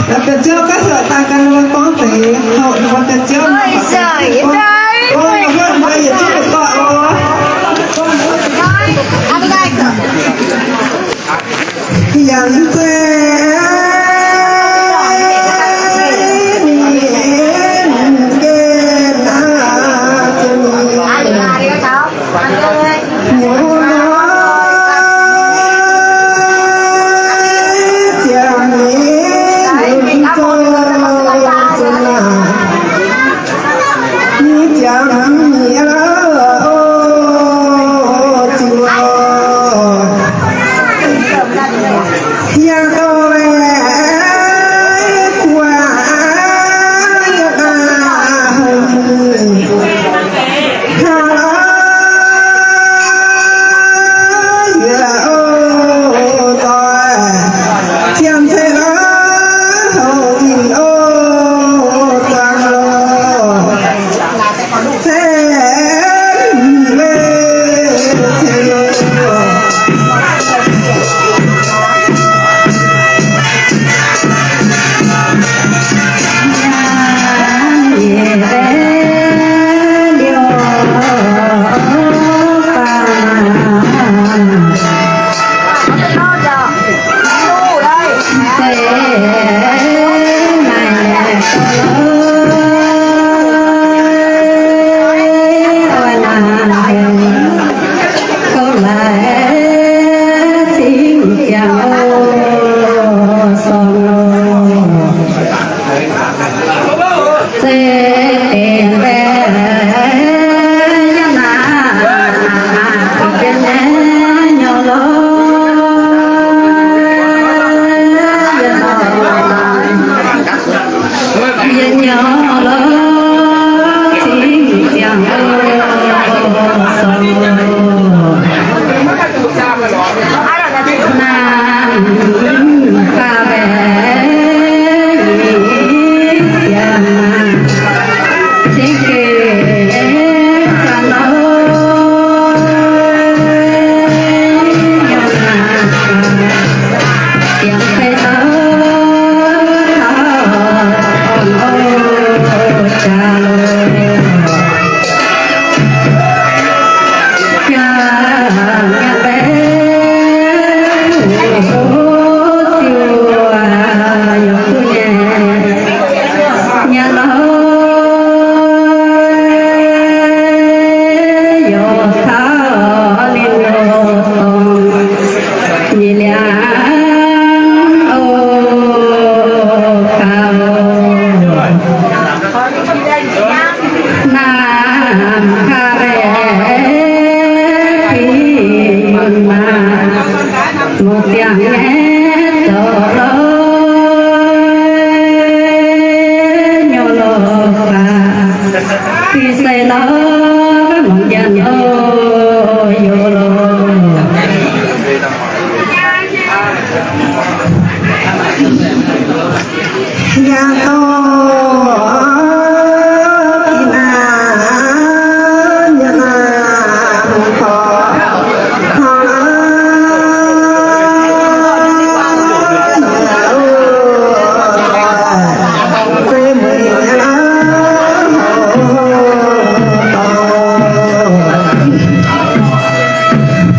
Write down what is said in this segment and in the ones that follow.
Deix ziouv ganh heuc daaih gan ninh mbuo gorngv deix, ninh mbuo deix ziouv gorngv ninh mbuo yietc zungv doic oc. Yangh zeiv ninh nqemh aqv, zuqc ninh nyouz nor ziangh ninh zoux zuqc naaic. Ni ziangx mienh o, ziouc yangh doic gu'nguaaic yaac haiz kaux lorz yaac o, doic ziangh ceix lorz houc ninh o, duangx lorz.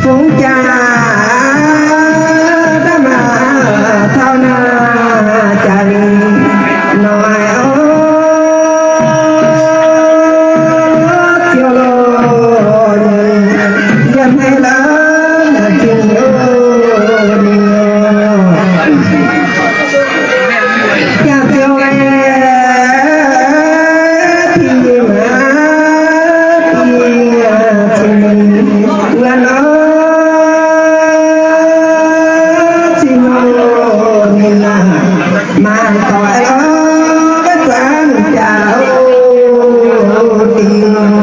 Fungx jaa daaih maaih taux naaiv jaax lingh noic oc, ziouc loz yiem haic lorqc, zingh loz ninh oc. Jaax ziouc aeqv, pih maac pih cing wuonx oc, cing loz ninh aac, maaih doic lorqc, zanc jaax oc, dingh oc.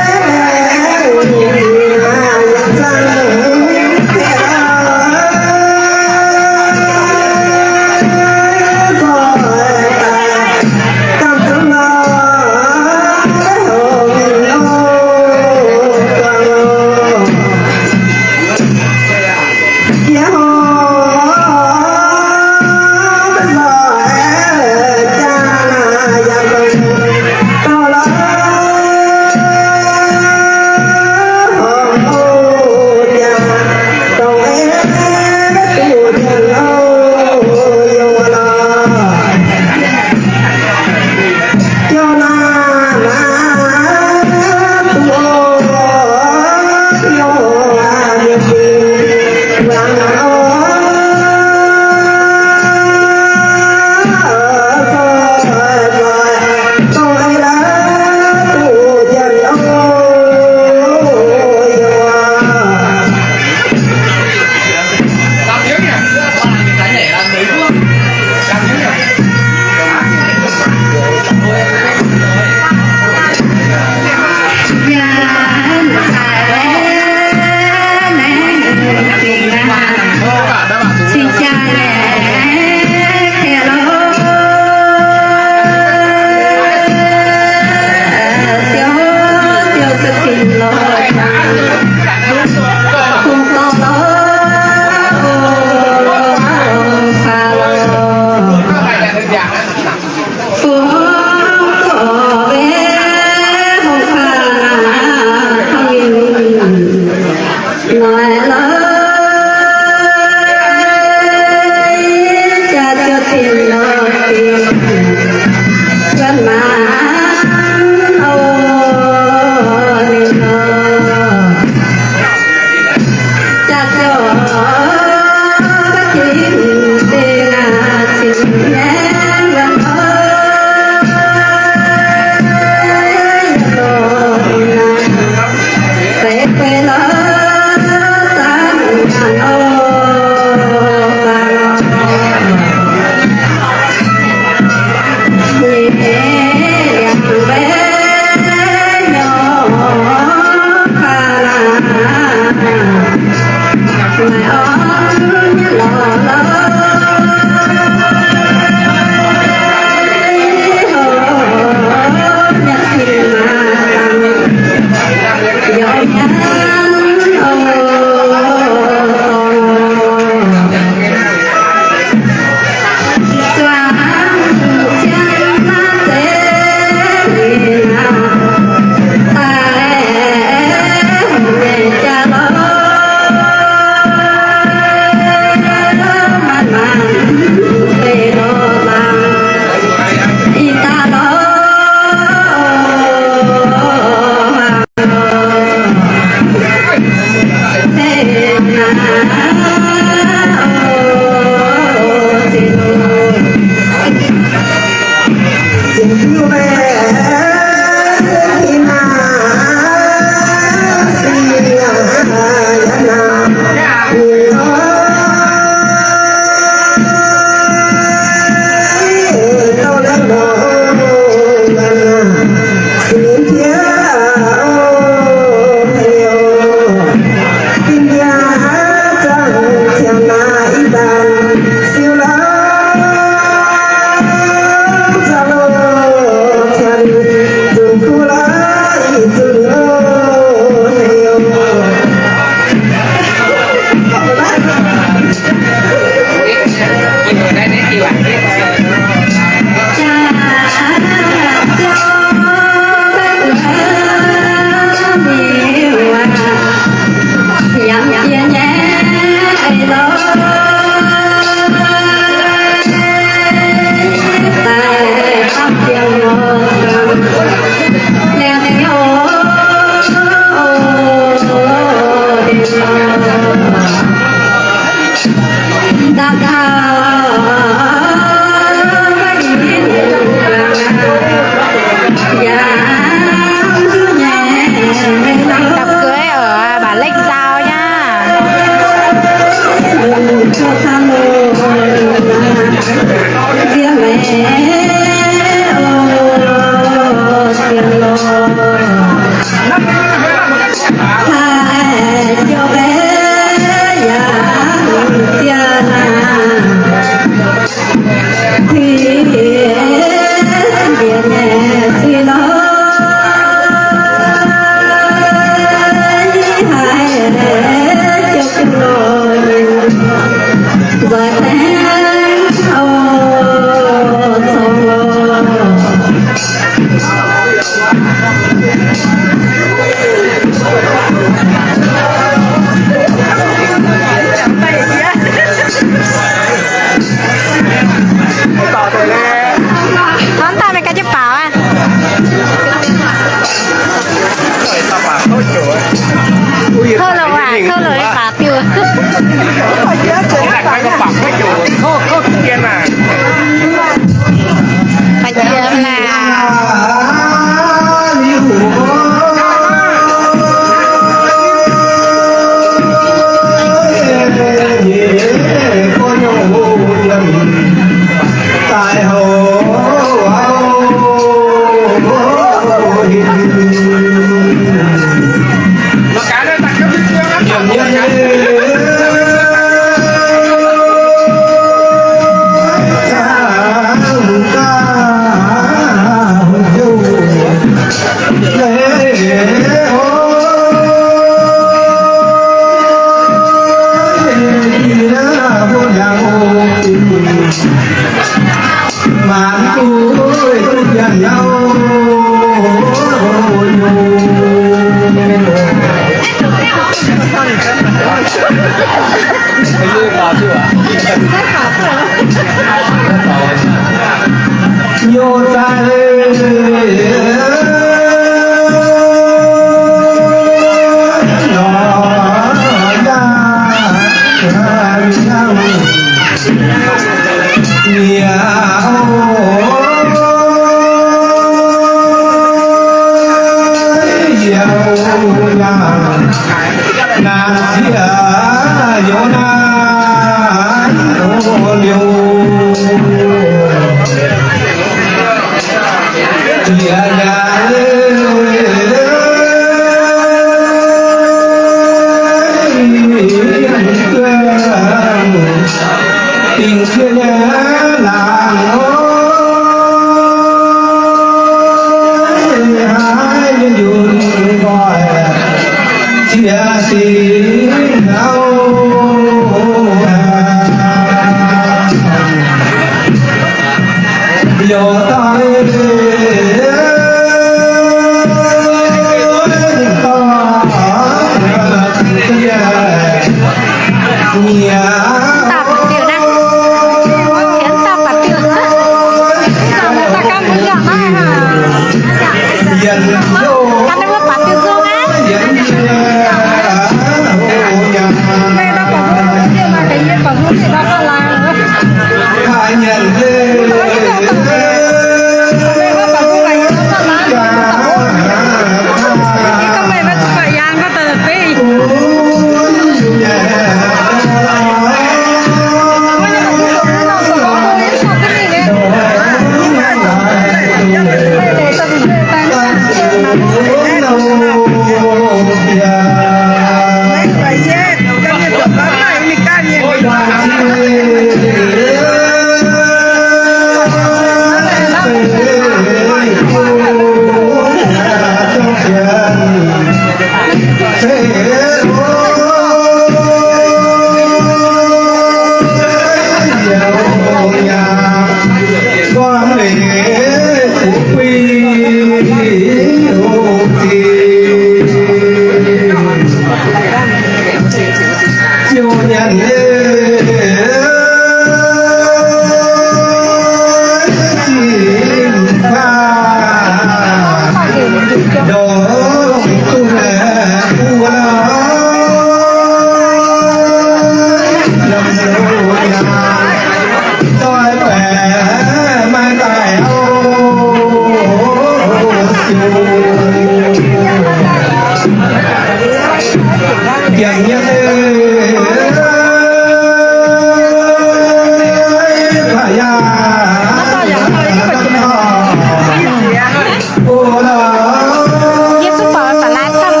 Yie zungv borqc sax laai camv.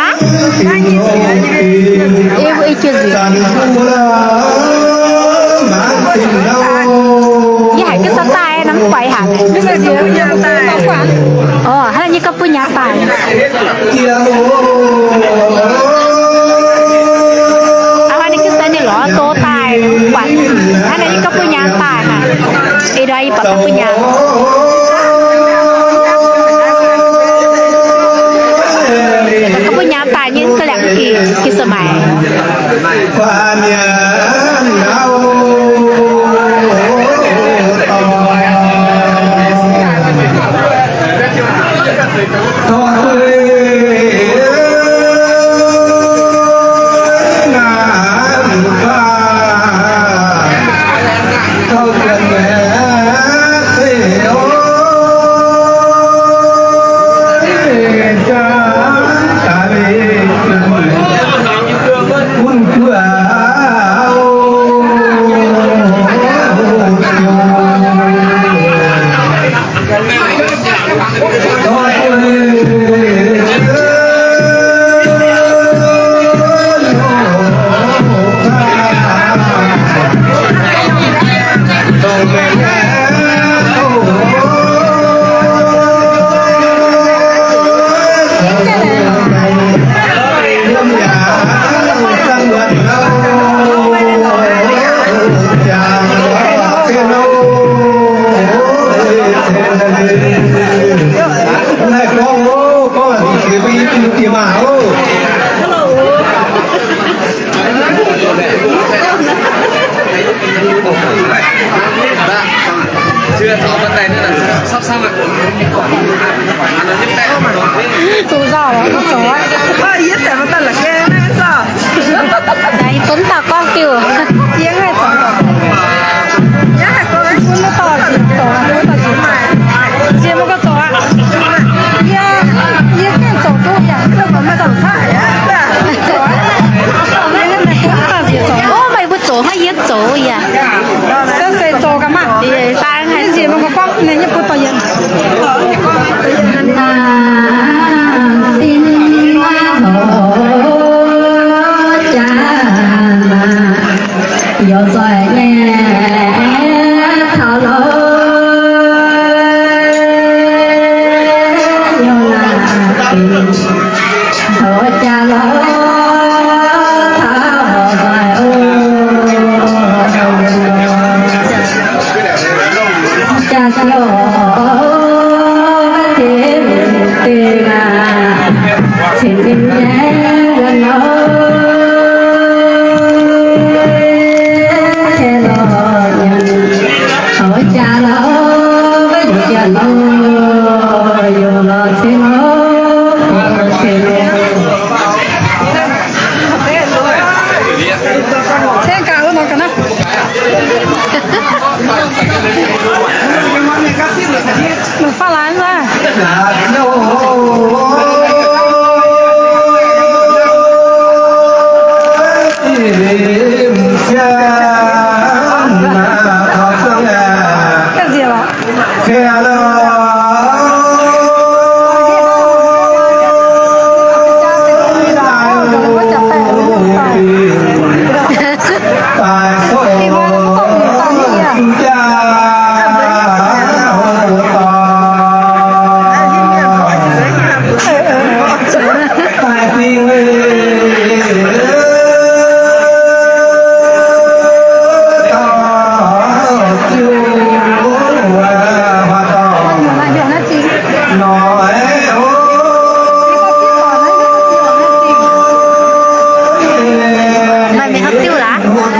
Aa? Yie mbuo i jiex nzuic. Yie haiz ga'naaiv daaih nor mv buatc haic. Orqc, hnangv yie gauh buov nyaah daaih. Hnangv naaiv ga'naaiv se ninh lorz doz daaih, buatc hnangv naaiv yie gauh buov nyaah daaih haic. Ih ndorm yie buatc gauh buov nyaah. Gauh buov nyaah daaih nyei ga'laengx gih, gih se maaic. Zuqc nzauh lorqc, mv zoux aqv. Yie bun dauh gorngv diuh. Yie haih zoux, bun dauh zoux, bun dauh zoux. Yie mv gorngv zoux aqv. Yie, yie gengh zoux duqv yaac mv zoux aqv. Zoux aqv. Yie mv gorngv zoux aqv, yie mv zoux aqv. Ov, meih mbuo zoux hnangv yie mv zoux yaac. Se zoux gaax maah. Yie nziex mbuo gorngv ninh nyei bun dorh yienx. Lungh faanv laanh aqv. Ga'nziex lorqc. Meih mingh haaix diuh laaix? Meih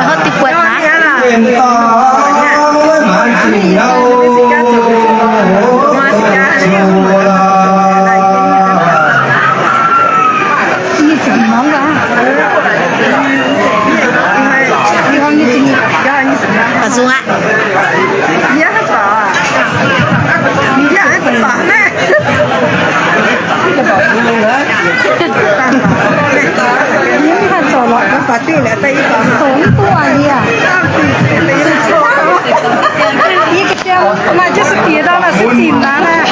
haaix diuh buatc haaix? Baac zungh aqv. Yie mv haih zoux lorqc. Zoux mv duqv aqv yie. Yie ga'sie maaih jienv sui-diex daaih maaih sui-zinh naaiv.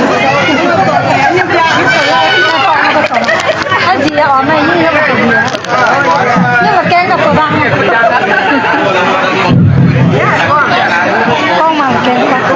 Aa, nziex oc, meih nyungc nyei mbuo zoux nziex. Yie mbuo gaeng daaih zoux dangh. Gorngv mangc gaeng daaih.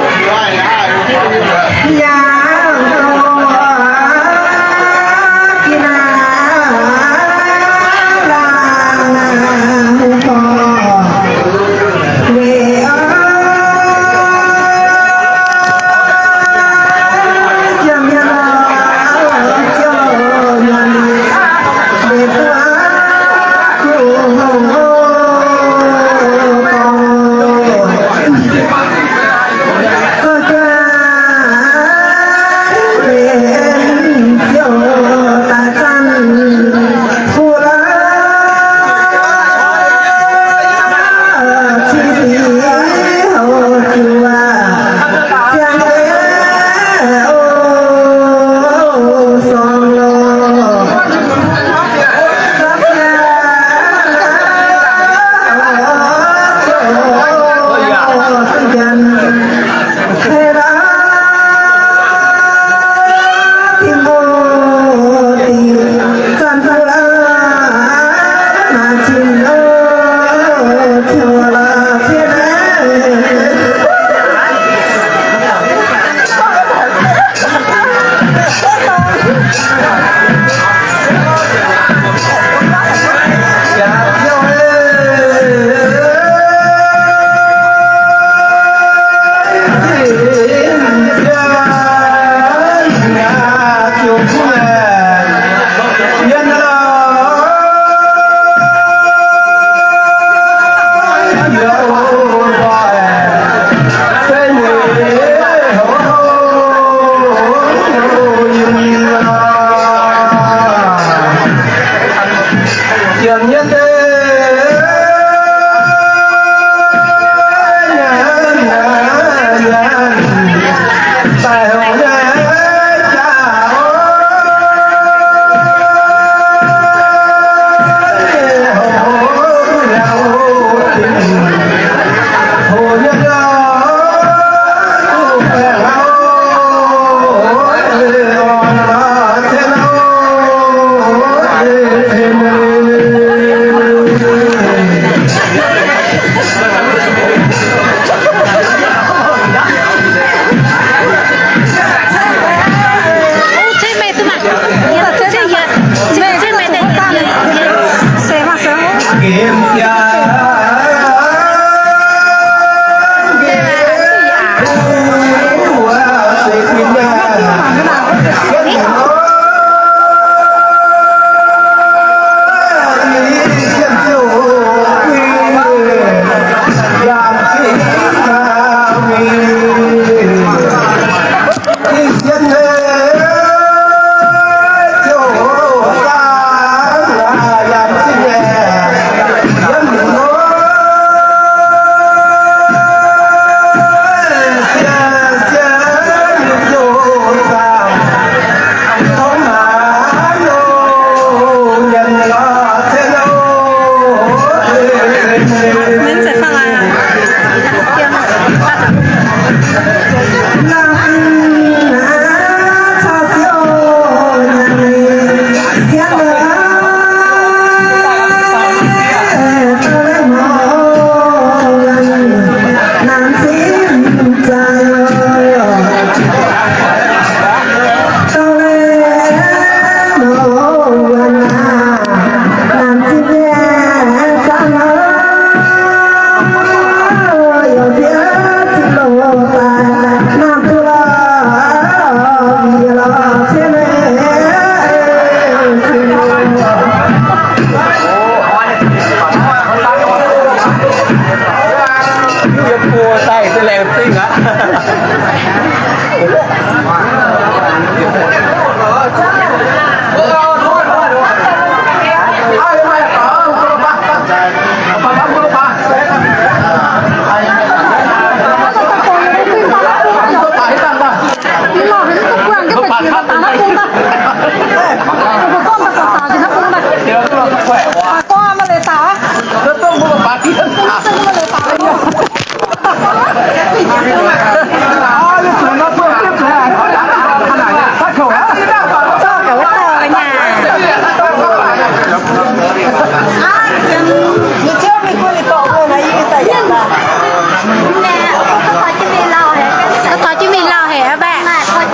Thov jienv mingh lauh haic aqv baeqv.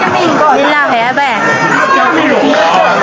Mingh lauh haic aqv baeqv.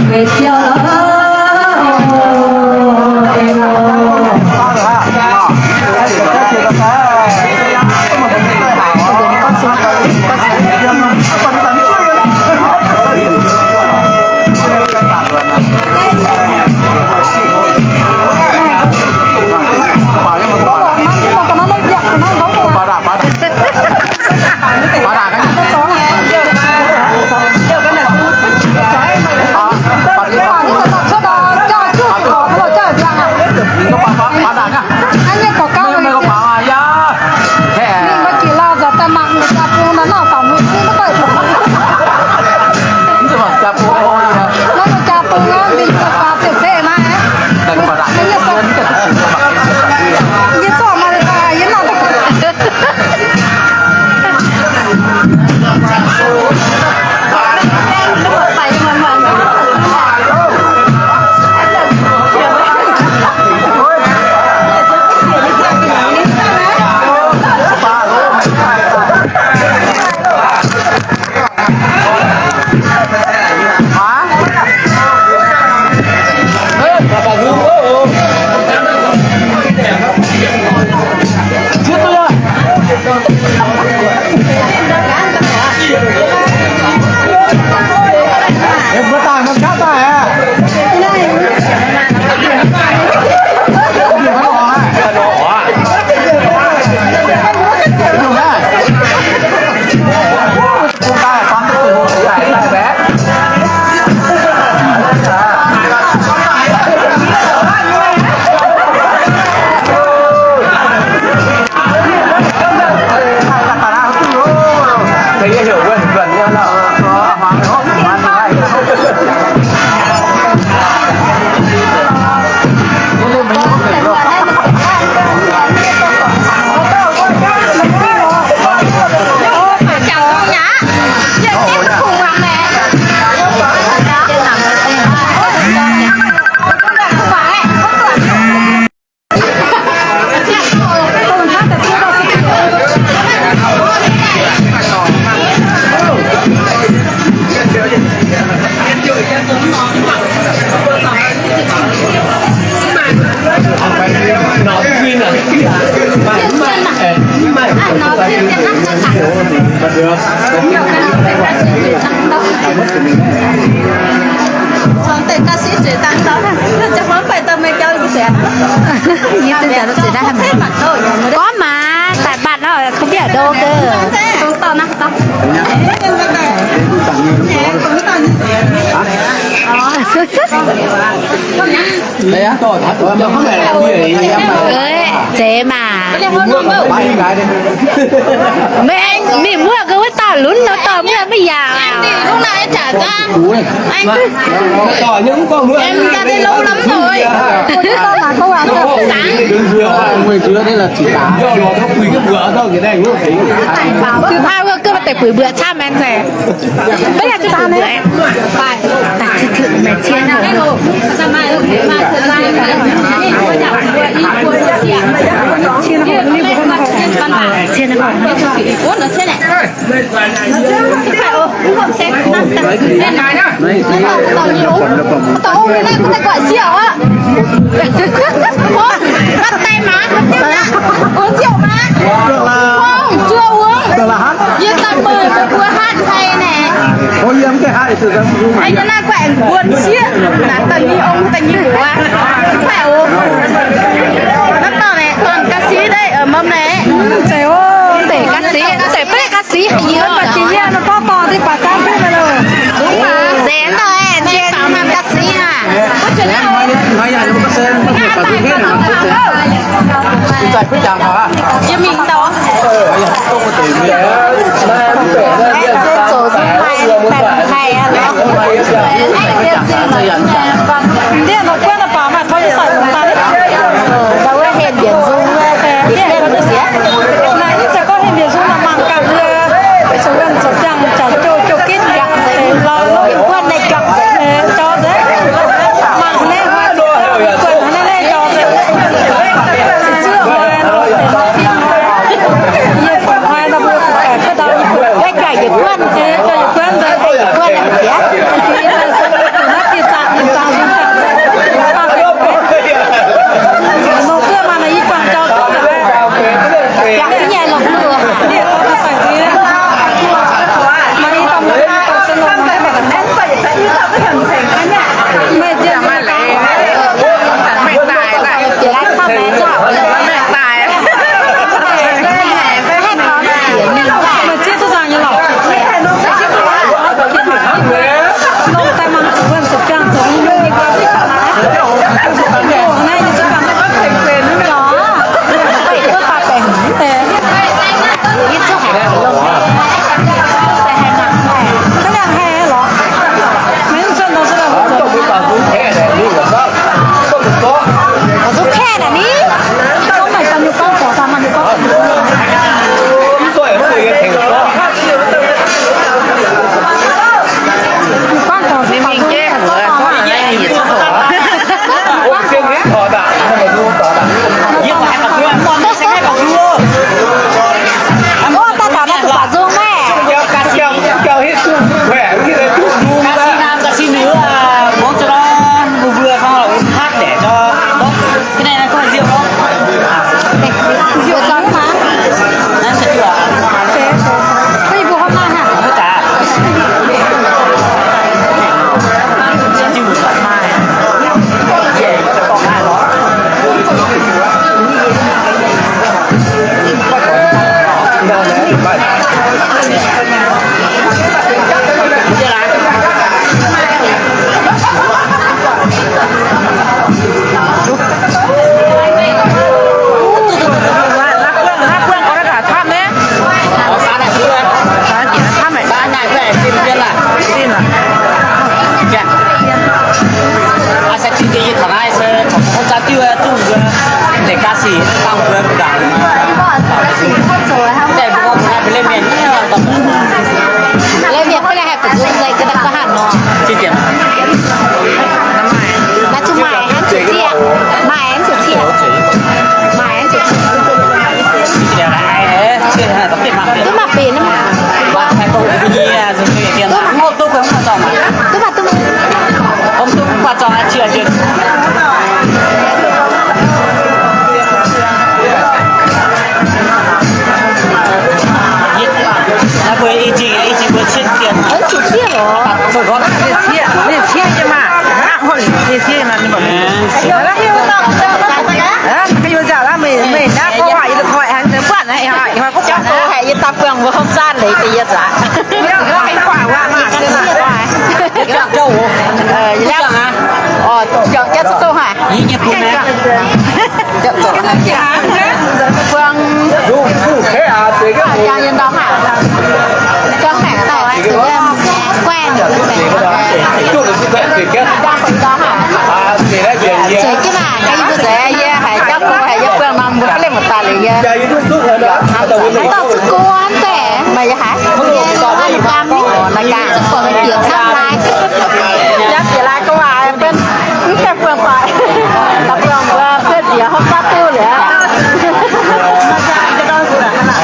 Meih zoux kouv daaih meih juangc jaax. Có mà, tại bạn nó không biết ở đâu cơ. Ơi, dễ mà. Maiv aengx ninh muoqv gaax wuov dauh lunx nor dorh maiv yaac. Aa, wuov gov deix buic mbuoqc camv maengx nzengc. Maiv yaac zuqc buoqc. Taux ong naaiv kuv daaih guaaic sieqv oc. Ong, bắt tay mangc, ong ziouc mangc. Ong zuov wuov. Yie daaih mbuox mbuo hatc haic naaic. Yie naaiv guaaic mbuonx sieqv, naaic da'nyeic ong da'nyeic mbuox. Mv baac oc, naaiv dorn naaic, dorn ga'siv naaiv, mv zeiz oc. Deix ga'siv, deix beiv ga'siv haic yie. Nzengc daaih, nzengc ga'siv hnangv. Zoux zungv maaih daaih mv haih aqv lorqc. Ndiev nor guonv naaic baac maaih tov yie sai longx daaih. Naaiv se gorngv heh mbiec nzung naaic mangc gaax, zoux wuonh zoux jangx jaax jouh jouh ginv yangh deix lorz longc guonv naaiv jangx deix jauv nzengc. Mangc naaiv hnoi guonv hnoi naaiv jauv nzengc. Ziqc zuoqv hnoi nor deix nor fingx hnoi, yie fungc hnoi nor mbuo fungx baeqc kuv ndau, yie fungx baeqc yietc guonv, yietc guonv nzengc, yietc guonv nzengc. Naaiv dieh zaangc nyei zaangc nzung jangx nzengc. Nongh duqv maaih nor yie juangc jauv duqv nzengc. Yangh jienv nyei longc duqv.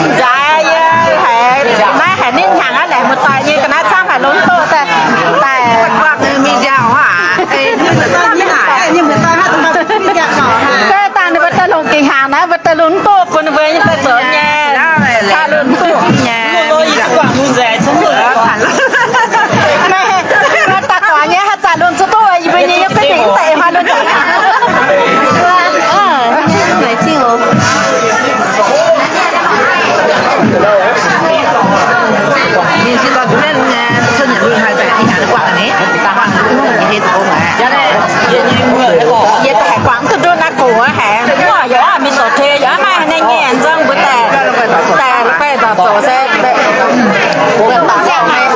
Nzaaix yie haiz, naaiv haiz ninh hnyangx aqv, laengz muoz-doic nyei ga'naaiv camv haic longx doqc daaih. Daaih mingh nziaauc aqv. Daaih ninh mbuo daaih longc gengh hnaangx naaiv, mbuo daaih longc mv doqc bun ninh mbuo nyei daaih zoux nyei. Daaih longc mv doqc nyei. Daaih guangc nyei haaix zanc longc zuqc doqc, yie mbuo nyei yie ga'dingc daaih hnoi longc. Yie daaih haih guangc duqv ndutv naaiv gox haic, yaac mingh zoux tei, yaac maiv maaih haaix nyei nzong mbuo daaih, daaih la'guaih nzauc zoux se,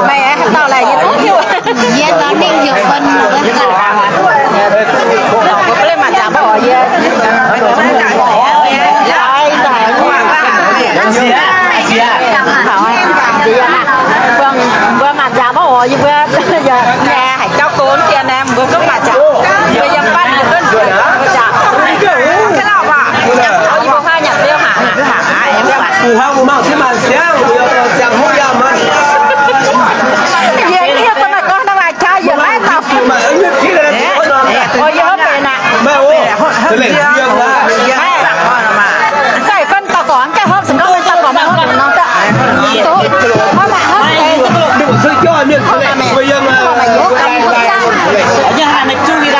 meih haaix dauh laih nyei zungv hiuv. Yie nor ninh heuc fun. Mbuo mbuo maaih nzaangc maiv oix yie. Mbuo maaih nzaangc maiv oix yie mbuo. Haiz jauv go dien naaiv mbuo gunv maaih nzaangc. Mbuo yiem batv mbuo gunv nzaangc. Yie mbuo huaav nyanc biouv haic. Yie hiuv duqv naaiv gorngv naaiv waac jauv yie maiv dauh. Oix yie hopv benx aqv. Zai gorngv dauh gorngv gaengh hopv, se gorngv dauh gorngv maiv hopv nor daaih. Hopv maah, hopv. Dauh gorngv maiv hopv liuz zaanv, yie mbuo hopv. Jaax mienh zeiz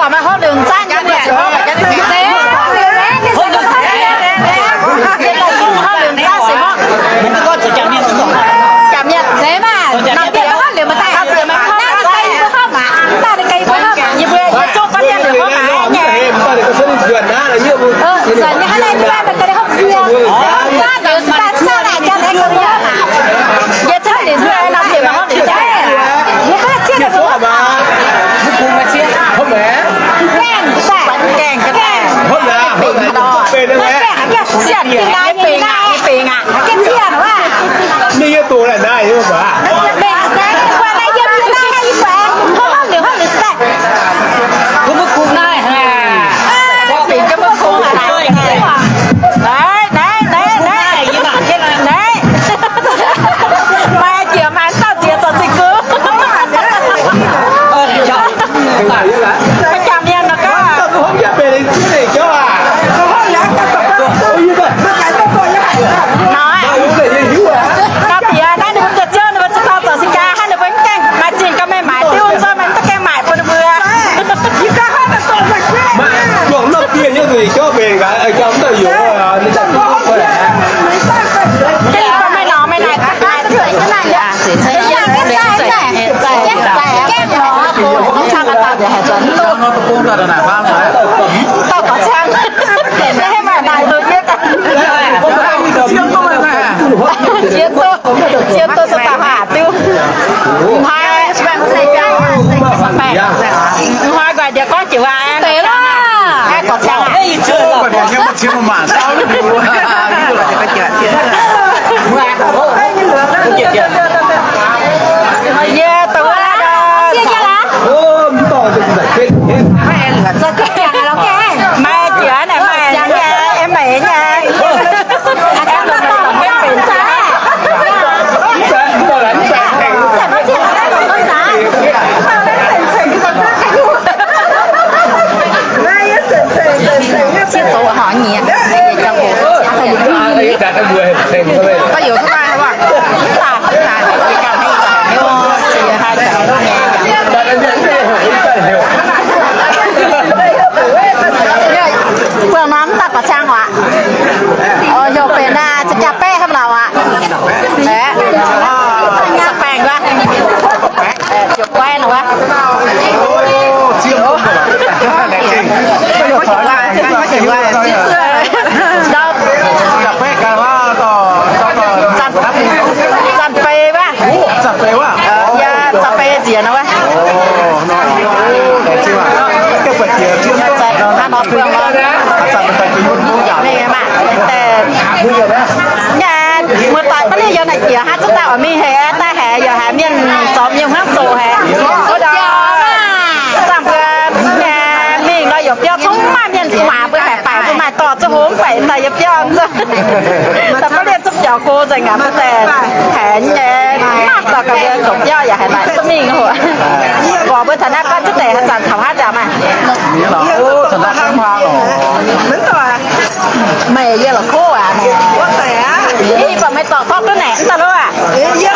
maah, nor deix maiv hopv liuz, maiv daaih hopv liuz maiv daaih hopv maah, mv daaih deix ganh yie mbuo hopv maah, yie mbuo yietc zungv gorngv mienh liuz hopv maah nyei. Zanc nyei hnangv naaiv, yie mbuo daaih hopv nziex, zanc liuz se daaih zanc naaic jaax naaiv ganh yie hopv maah. Yietc zungv liuz maiv daaih hopv liuz daaih, yie gorngv zieqv liuz hopv maah. Gaengh daaih, gaengh daaih, gaengh daaih. Sienx dingh naaiv nyei bingx aqv, nyei bingx aqv, gengh zieqv wuov. Ninh yie doqc naaic naaiv yie mbuo baac. Mingh naaiv, guai naaiv yiem naaiv, yie guai. Hopv hopv liuz, hopv liuz daaih. Mbuo maiv kungx naaiv hnangv. Naaiv, naaiv, naaiv, naaiv, naaiv. Maaih jiex maaih dauh jiex zoux zingh gux. Maiv jangx mienh nor gaax. Nor, nor bieqc naaiv ninh mbuo gu'jouv ninh mbuo za'gengh zoux sin jaa hnangv, ninh mbuo mv gaengh maaih zingh gauh maiv maaic diuv nzunc, maiv gaengh maaic bun ninh mbuo. Maiv, juangc norm dieh nyei zuqc jauv mbenc gaax, jauv mv dauh youz, ninh daaih duqv mv baac. Gengh bun meih norm meih naaic, dauh gorx cang, mv maaih naaic nzunc yie. Cie duqv, cie duqv za'gengh haaix diuv. Hnoi, hnoi nqoi ndiev gorngv jiex waac deix lorqc. Aeqv, gorqv-cang aqv. Yie dongh wuov daaih. Maiv jiex naaic, maiv jiex, maiv jiex. Mv baac daaih yie biauv nzunc, daaih maiv lienh zungv biaux go nzengc aqv. Mbuo daaih haiz nyei, naaiv dauh ga'ndiev zoux biauv yaac haiz naaic duqv mingh hoc. Gorx mbuo taux naaiv guanh ziex deix haaix zanc taux haaix nziaauc maah? Meih yie la'kuqv aqv. Yie buatc meih dorc zorqv duqv naaic mv daaih loh aqv. Yie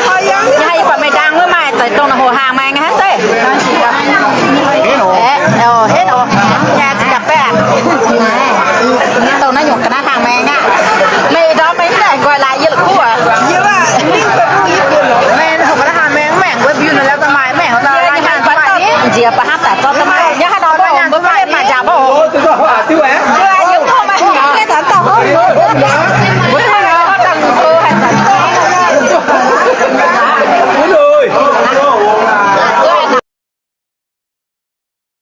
buatc meih ndaang wuov maaih zeix dongh naaic hoc haangh maengx hnangv zeiv. Hetv oc, jaa zinh gaax baeqv aqv. Dongh naaiv nyungc ga'naaiv haangh maengx aqv. Meih ndorm meih mv daaih nqoi laaix yie la'kuqv aqv. Meih hopv ga'naaiv haangh maengx maengc wuov mbiu nor, la'daaih maaih maengc, nziex baac hnangv daaih zorqv duqv